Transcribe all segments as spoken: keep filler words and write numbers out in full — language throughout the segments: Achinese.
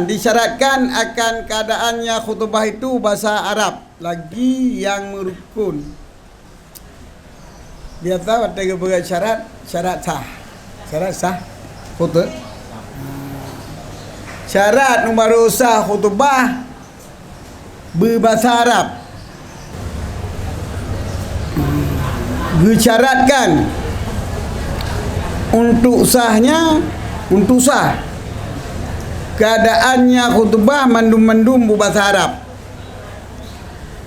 Disyaratkan akan keadaannya khutbah itu bahasa Arab lagi yang merukun. Biasa watèe geupeugah syarat, syarat sah. Syarat sah khutbah. Syarat nomor sah khutbah beubahasa Arab. Geusyaratkan untuk sahnya, untuk sah keadaannya khutbah mandum-mandum beubahasa Arab.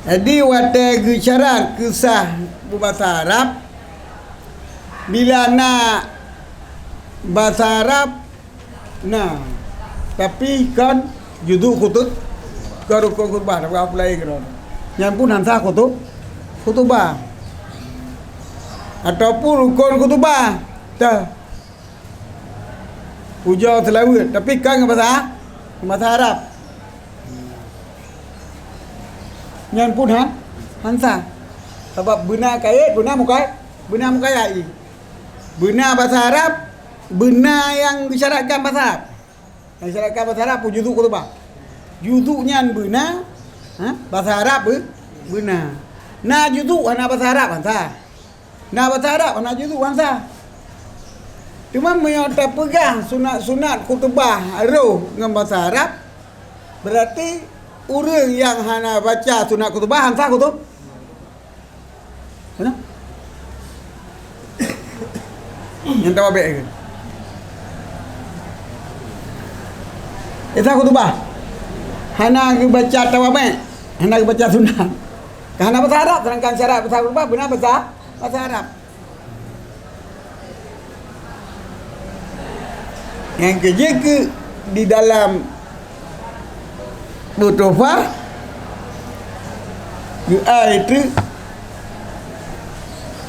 Jadi, watèe geusyarat keu sah beubahasa Arab, bila na bahasa Arab, na, tapi kon juzu khutub-, kon rukun khutbah, tapi apa lain kena. Nyan pun han sah khutub-, khutbah. Ataupun rukun khutbah, dah. Ujoe seulaweuet, tapi kon ngon bahasa, bahasa Arab. Nyan pun han, han sah. Sabab beuna kayèe, beuna muka-, beuna mukayai. Beuna bahasa Arab, beuna nyang disyaratkan bahasa Arab. Nyang disyaratkan bahasa Arab pun juzu khutbah. Juzu nyan beuna, ha? Bahasa Arab be-, beuna. Na juzu hana bahasa Arab, han sah. Na bahasa Arab, hana juzu, han sah. Teuma meunyoe tapeugah sunat-sunat khutbah roh ngon bahasa Arab, berarti ureueng nyang hana baca sunat khutbah, han sah khutub-, hana? Nyang tawabek ke? Esa khutbah. Hana geubaca tawabek, hana geubaca sunat. Ka hana bahasa Arab, sedangkan syarat bahasa khutbah beuna bahasa, bahasa Arab. Nyang keujeuet keu di dalam Buet Tuhfah, geuai treuk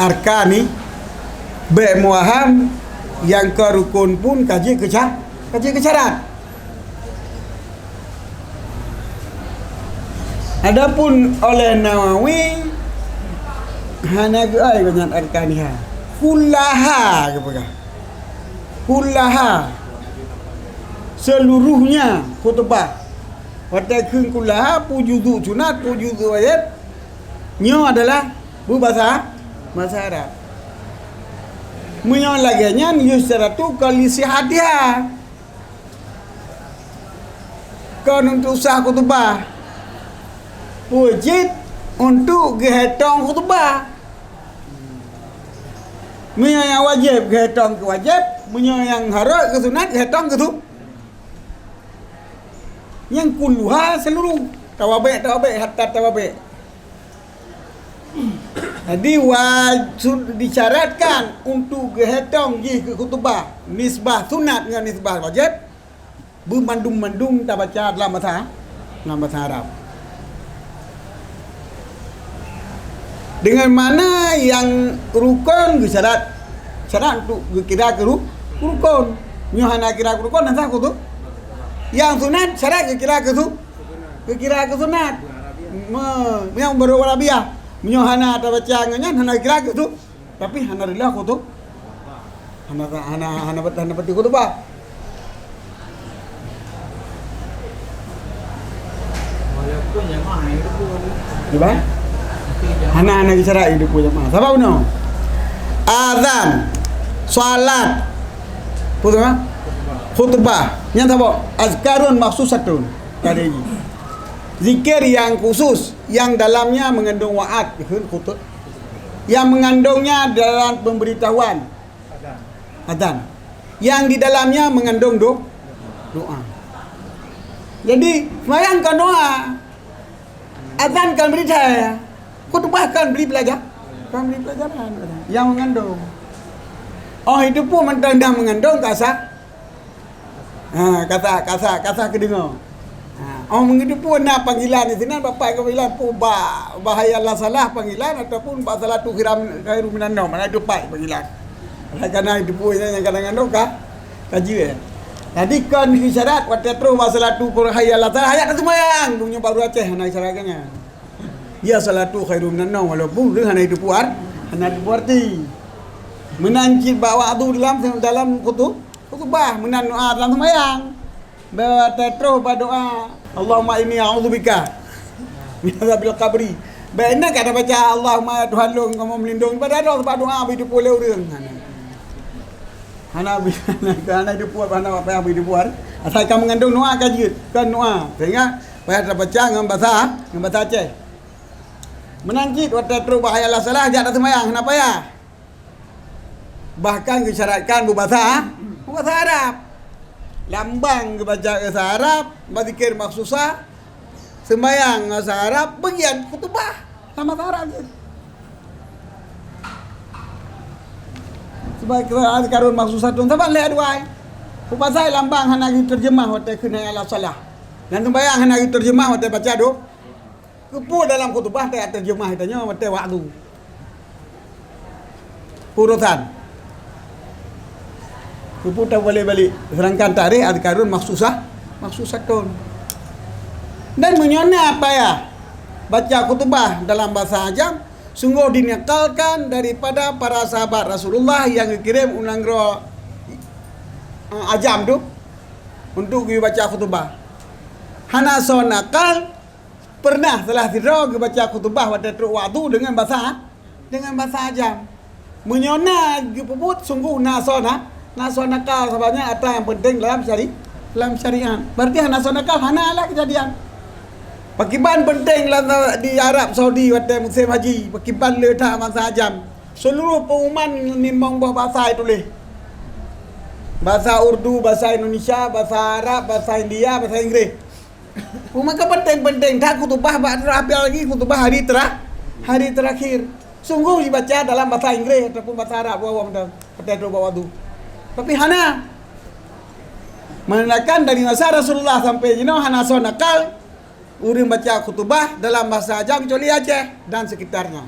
Arkani, bèk meuwaham nyang keu rukun pun ka jeuet keu sya-, ka jeuet keu syarat. Adapun oleh Nawawi, hana geuai gobnyan Arkaniha. Kullaha geupeugah. Kullaha. Seluruhnya khutbah. Watèe kheun kullaha, peue juzu sunat, peue juzu wajéb. Nyoe adalah beubahasa, bahasa Arab. Meunyoe lagèe nyan, yusytaratu ka li sihhatiha. Kon untuk sah khutbah. Wajéb untuk geuhitong khutbah. Meunyoe nyang wajéb geuhitong keu wajéb, meunyoe nyang harôh keu sunat geuhitong keu su-, nyang kulluha seuluruh, tawabek-tawabek, hatta tawabek. Jadi, wa-, su-, disyaratkan untuk geuhitong jih keu khutbah, nisbah sunat ngon nisbah wajéb, beumandum-mandum tabaca dalam bahasa, dalam bahasa Arab. Dengan mana nyang rukon geusyarat, syarat untuk geukira keu ru-, rukon. Meunyoe hana kira keu rukon, hana sah khutub-, nyang sunat syarat geukira keu su-, geukira keu sunat. Me-, nyang baru Arabiah. Meunyoe hana tabaca ngon nyan, hana geukira keu su-, Tapi hana rila khutub-, hana, hana, hana, hana pati khutubah. Walaupun jamaah yang itu pun. Gimana? Hana, hana bicara itu pun jamaah. Sabab no. Azan, salat, khutubah. Khutubah. Yang sabab azkarun makhsusatun. Tadi. Zikir yang khusus, yang dalamnya mengandung wa'ad, khutub. Yang mengandungnya dalam pemberitahuan azan, yang di dalamnya mengandung do-, doa. Jadi, sembahyang kan doa, azan kan berita, khutbah kan beri pelajar-, kan beri pelajaran yang mengandung. Oh, itu pun mentang dah mengandung, tak sah. Ha, kata, kata, kata keudeungoe. Ha, oh, meungeudeupeue na panggilan di sinan, bapak panggilan pu ba, bahaya lah salah panggilan ataupun ba salatu khiram khairu minan nom, mana itu pai panggilan. Oleh karena itu pun nyang kadang-kadang ka, ka jeuet. Jadi kon di syarat watèe troh ba salatu khairu hayya lah salah, hayat ka seumayang, dunia baru Aceh na syarat kan. Ya salatu khairum minan naum, walaupun ureueng hana itu puar, hana itu puar ti. Meunan cit bak wa'du dalam, dalam khutu-, khutubah, meunan doa dalam seumayang. Bèk watèe troh bak doa, "Allahumma inni a'udzubika min adzabil qabri." Bèk na ka tabaca, "Allahumma, ya Tuhan lôn, kamoe meulindong." Padahai droe bak doa bri teupeue lé ureueng. Hana bri, hana teupeue, hana payah bri teupeue. Asai ka meungandong doa ka jeuet, kon doa. Sehingga payah tabaca ngon basa, ngon basa Aceh. Meunan cit watèe troh bak hayya 'alas shalah, jak taseumayang, hana payah. Bahkan geusyaratkan beubasa, beubasa Arab. Lambang geubaca bahasa Arab, beuzikir makhsusah, seumayang bahasa Arab, bagian khutubah lam bahasa Arab jih. Sebab kita azkarun makhsusatun, saban lé aduai. Beubasa lambang hana geuteurjeumah watèe kheun hayya 'alas shalah. Dan seumayang hana geuteurjeumah watèe baca do-, Keupeue dalam khutubah teuka teurjeumah geutanyoe watèe wa'du? Urosan. Keupeue tabalek-balek? Seudangkan tarikh azkarun makhsusah, makhsusatun. Dan meunyoe na payah baca khutubah dalam basa Ajam, sunggoh dinekalkan daripada para sahabat Rasulullah nyang geukirém u nanggroe, eh, Ajam tu untuk geubaca khutubah. Hana soe nakal Pernah salah sidroe geubaca khutubah watèe trok wa'du deungon basa, deungon basa Ajam. Meunyoe na geupeubuet, sunggoh na soe na, na soe nakal, sabab nyan atra nyang peunteng lam syari-, lam syariat. Berarti hana soe nakal, hana lah keujadian. Pakriban peunteng lam, di Arab Saudi watèe musém haji, pakriban le that basa Ajam. Seuluruh pengumuman limong boh basa tuléh. Basa Urdu, basa Indonesia, basa Arab, basa India, basa Inggréh. Maka penting-penting that khutubah bak, apalagi khutubah hari tera-, hari terakhir. Sunggoh dibaca dalam bahasa Inggris ataupun bahasa Arab, dua orang dah, kata dua bawa tu. Tapi hana. Menandakan dari masa Rasulullah sampai jinoe hana soe nakal ureueng baca khutubah dalam bahasa Ajam kecuali Aceh dan sekitarnya.